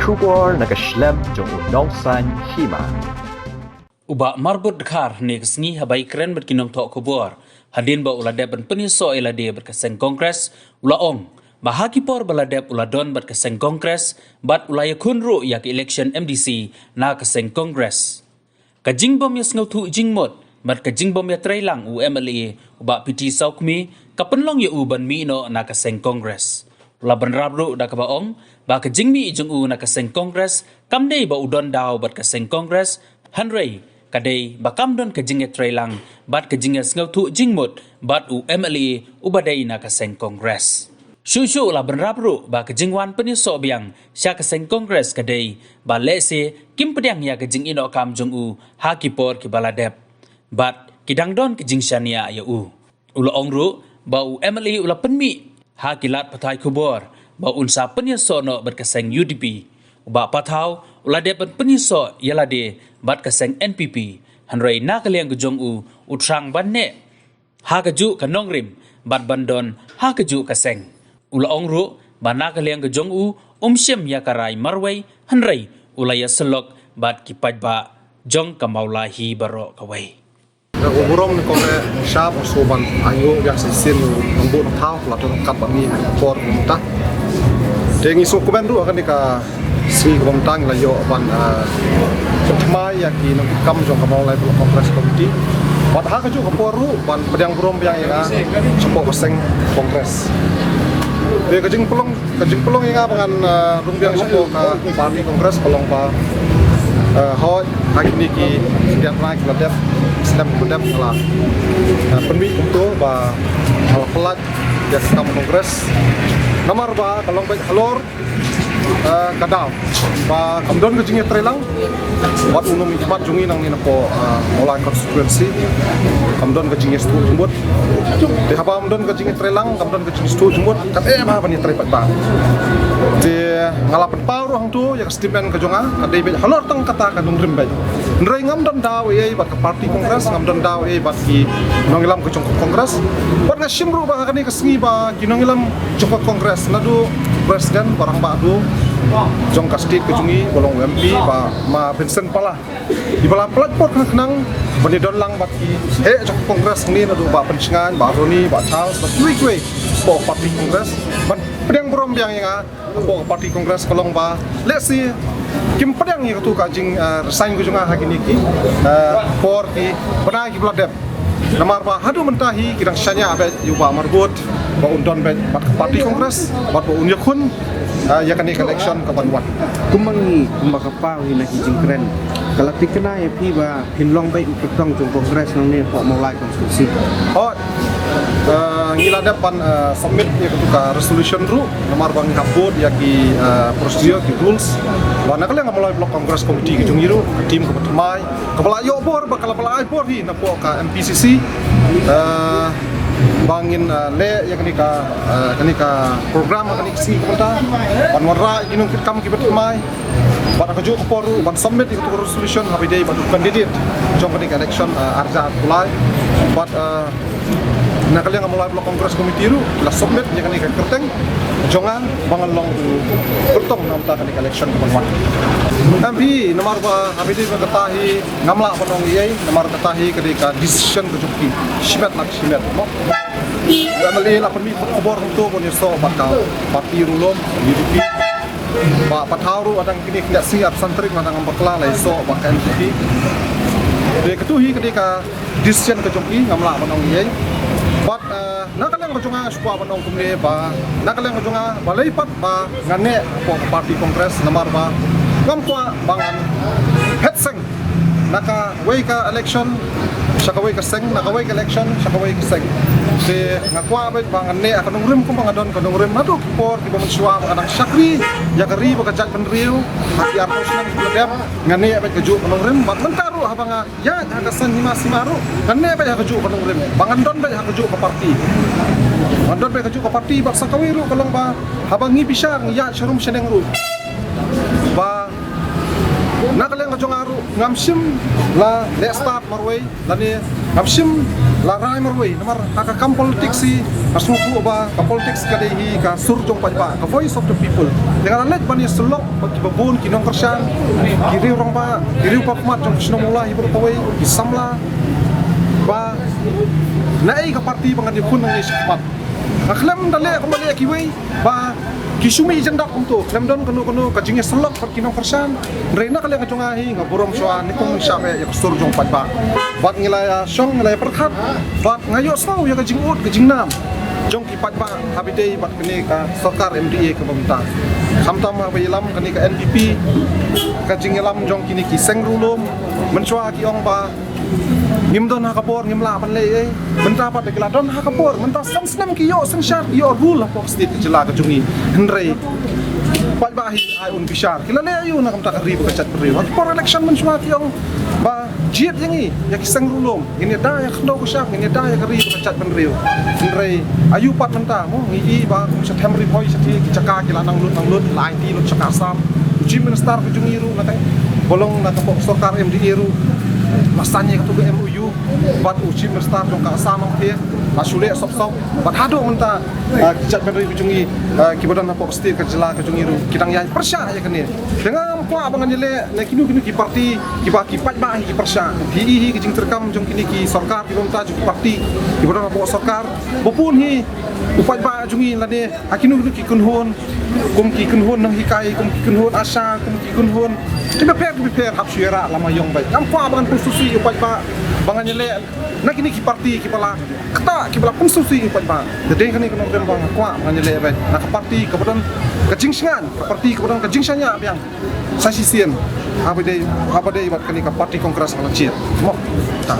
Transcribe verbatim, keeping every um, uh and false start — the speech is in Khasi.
Khubor na ka shlem jong u Nongsaiñ Hima. U Bah Marbud Dkhar ne ka sngi haba ïakren bad ki nongthoh khubor hadien ba u la dep ban pynïasoh ïa lade bad ka seng Congress, u la ong ba ha ki por ba la dep u la don bad ka seng Congress bad u la ïakhun ruh ïa ka election M D C na ka seng Congress. Ka jingbym ïasngewthuh jingmut bad ka jingbym ïatreilang u M L A u Bah P T Sawkmie ka pynlong ïa u ban mih noh na ka seng Congress. U la bynrap ruh da kaba ong ba ka jingmih jong u na ka seng Congress kam dei ba u don daw bad ka seng Congress, hynrei ka dei ba kam don ka jingïatreilang bad ka jingïasngewthuh jingmut bad u M L A uba dei na ka seng Congress. Shuh shuh u la bynrap ruh ba ka jingwan pynïasoh biang sha ka seng Congress ka dei ba lehse kim pdiang ïa ka jingïehnoh kam jong u ha ki por kiba la dep bad ki dang don ka jingshaniah ïa u. U la ong ruh ba u M L A u la pynmih ha ki lad pathai khubor ba un sa pynïasoh noh bad ka seng U D P. U Bah Pathaw u la dep ban pynïasoh ïa lade bad ka seng N P P, hynrei na ka liang ka jong u, u thrang ban neh ha kajuh ka nongrim bad ban don ha kajuh ka seng. U la ong ruh ba na ka liang ka jong u, um shim ïa ka rai marwei, hynrei u la ïasyllok bad ki paidbah jong ka Mawlai hi baroh kawei. Ka burom ne ka re shap u shu ban ayu ïa shisien u nongbuh nongthaw la tang kat bad ngi ha ka por mynta. Te ngi shu kmen ruh ha kane ka sngi kaba mynta ngi la ïoh ban, ah, thymmai ïa ki nongkitkam jong ka Mawlai Block Congress Committee. Bad ha kajuh ka por ruh ban pdiang burom biang ïa nga shapoh ka seng Congress. Te ka jingpynlong, ka jingpynlong ïa nga ba ngan, ah, rung biang shapoh ka party Congress ka long ba, ah, hooid ha kine ki khyndiat bnai ki la dep, snem ki la dep nga la, ah, pynmih kumto ba nga la pynlait ïa ka kam Congress. Namar ba ka long beit halor ah, ka daw ba kam don ka jingïatreilang bad u nongmihkhmat jong ngi nangne napoh, ah, Mawlai constituency. Kam don ka jingïastuh jingmut. Te haba kam don ka jingïatreilang, kam don ka jingïastuh jingmut, ka dei ba ban ïatrei pat ba. Te nga la pynpaw ruh hangto ïa ka statement ka jong nga, ka dei beit halor tang kata ka nongrim beit. Hynrei ngam don daw ei ei bad ka party Congress, ngam don daw ei ei bad ki nongïalam ka jong ka Congress. Bad nga shim ruh ba ha kane ka sngi ba ki nongïalam jong ka Congress, naduh President, ba rangbah duh jong ka state ka jong ngi, ba long u M P, ba ma Vincent Pala, iba la pynlait por khnang khnang ban ïadon lang bad ki heh jong ka Congress hangne, naduh Bah Pynshngaiñ, Bah Ronnie, Bah Charles bad kiwei kiwei hapoh party Congress ban pdiang burom biang ïa nga hapoh ka party Congress ka long ba lehse kim pdiang ïa katu ka jing, eh, resign ka jong nga ha kine ki, eh, por ki bnai kiba la dep. Namar ba haduh mynta hi ki dang shaniah beit ïa u Bah Marbud ba un don beit bad ka party Congress bad ba un ïakhun, eh, ïa kane ka election kaban wan. Kumba ngi, kumba ka paw hi na ki jingkren, ka la thikna ïa phi ba phin long beit u kyrtong jong Congress nangne hapoh Mawlai constituency? Oh, eh, ngi la dep ban, eh, submit ïa katu ka resolution ruh, namar ba ngi hap bud ïa ki, eh, procedure, ki rules. Ba na ka liang ka Mawlai Block Congress Committee ka jong ngi ruh, ka team kaba thymmai, kaba la ïoh bor, ba ka la, ba la ai bor hi napoh ka M P C C, eh, ba ngin, eh, leh ïa kane ka, eh, kane ka program, kane ka sngi ka mynta ban wanrah ïa ki nongkitkam kiba thymmai. Bad ha kajuh ka por ruh ban submit ïa katu ka resolution haba ïadei bad u candidate jong kane ka election, eh, arhajar arphew lai. Bad, eh, na ka liang ka Mawlai Block Congress Committee ruh la submit ïa kane ka kyrteng jong nga ba ngan long u kyrtong na ka bynta kane ka election kaban wan. Em phi, namar ba haba ïadei bad kata hi ngam lah ban ong ei ei, namar kata hi ka dei ka decision ka jong ki. Shimet la shimet, mo. U M L A la pynmih khubor kumto ban ïasoh bad ka party ruh lum, U D P. Bah Pathaw ruh hadang kine khyndiat sngi arphew san tarik hadang ngam bakla la ïasoh bad ka N P P. Te katu hi ka dei ka decision ka jong ki, ngam lah ban ong ei ei. Bad, eh, na ka liang ka jong nga shu kwah ban ong kumne ba na ka liang ka jong nga balei pat ba ngan neh hapoh ka party Congress, namar ba ngam kwah ba ngan phet seng na kawei ka election sha kawei ka seng, na kawei ka election sha kawei ka seng. Te nga kwah beit ba ngan neh ha ka nongrim kumba nga don ka nongrim naduh ki por kiba mynshuwa ba nga dang shakri ïa ka ri bad ka jaitbynriew ha ki arphew snem kiba la dep. Ngan neh beit kajuh ka nongrim bad mynta ruh haba nga ïaid ha ka saiñ hima sima ruh ngan neh beit ha kajuh ka nongrim ba ngan don beit ha kajuh ka party. Ngan don beit ha kajuh ka party bad sa kawei ruh ka long ba haba ngi bishar ngi ïaid sharum shaneng ruh ba na ka liang ka jong nga ruh ngam shym la leh stad marwei lane Ngam shym la rai marwei namar ha ka kam politics hi nga sngewthuh ba ka politics ka dei hi ka sur jong paidbah, ka voice of the people. Te nga la leit ban ïasyllok bad kiba bun ki nongkyrshan, ki riew rangbah, ki riew pathmat jong ki shnong Mawlai hi baroh kawei, ki samla, ba naei ka party ba ngan ïakhun nangne shakhmat. Nga khlem da leh kumba leh kiwei ba ki shu mih jan dak kumto, khlem don kano kano ka jingïasyllok bad ki nongkyrshan. Hynrei na ka liang ka jong nga hi nga burom shuwa, nyngkong nyngshap eh ïa ka sur jong paidbah. Bad ngi la ïa shong, ngi la ïa pyrkhat bad nga ïohsngew ïa ka jingud ka jingnam jong ki paidbah haba ïadei bad kane ka sorkar M D A kaba mynta. Khamtam haba ïalam kane ka N P P, ka jingïalam jong kine ki seng riewlum, mynshuwa ki ong ba ngim don ha ka bor, ngim lah ban leh ei. Mynta pat ki la don ha ka bor, mynta san snem ki ïoh synshar, ki ïoh rule hapoh state ka jylla ka jong ngi. Hynrei paidbah hi ai un bishar, ki la leh aïu na ka bynta ka ri bad ka jaitbynriew? Ha ki por election mynshuwa ki ong ba jied ïa ngi, ïa ki seng riewlum, ngin ïada ïa ka khyndew ka shyiap, ngin ïada ïa ka ri bad ka jaitbynriew. Hynrei aïu pat mynta mo, ngi i ba kum sha Them Ri Bhoi shatei ki jaka ki la nang lut nang lut, la aiti lut sha ka Assam. U Chief Minister ka jong ngi ruh na teng ba long na ka pok sorkar M D A ruh la sign ïa katu ka M O U bad u Chief Minister jong ka Assam, ong phi, la shu leh sop sop. Bad haduh mynta, ah, ki jaitbynriew ka jong ngi, ah, kiba don hapoh state ka jylla ka jong ngi ruh ki dang ïai pyrshah ïa kane. Te ngam kwah ba ngan ïaleh na kino kino ki party kiba ki paidbah hi ki pyrshah. Phi i hi ka jingtreikam jong kine ki sorkar kiba mynta, jong ki party kiba don hapoh sorkar. Ba bun hi u paidbah jong ngi lane ha kino kino ki kynhun, kum ki kynhun nonghikai, kum ki kynhun ASHA, kum ki kynhun kiba pher kiba pher hap shu ïarah lama ïong beit. Ngam kwah ba ngan pynsngewsih ïa u paidbah ba ngan ïaleh na kine ki party kiba la ktah, kiba la pynsngewsih ïa u paidbah. Te dei kane ka nongrim ba nga kwah ba ngan ïaleh beit na ka party kaba don ka jingshngaiñ, ka party kaba don ka jingshaniah biang sa shisien. Haba dei, haba dei bad kane ka party Congress ka la jied. Mo. Ta.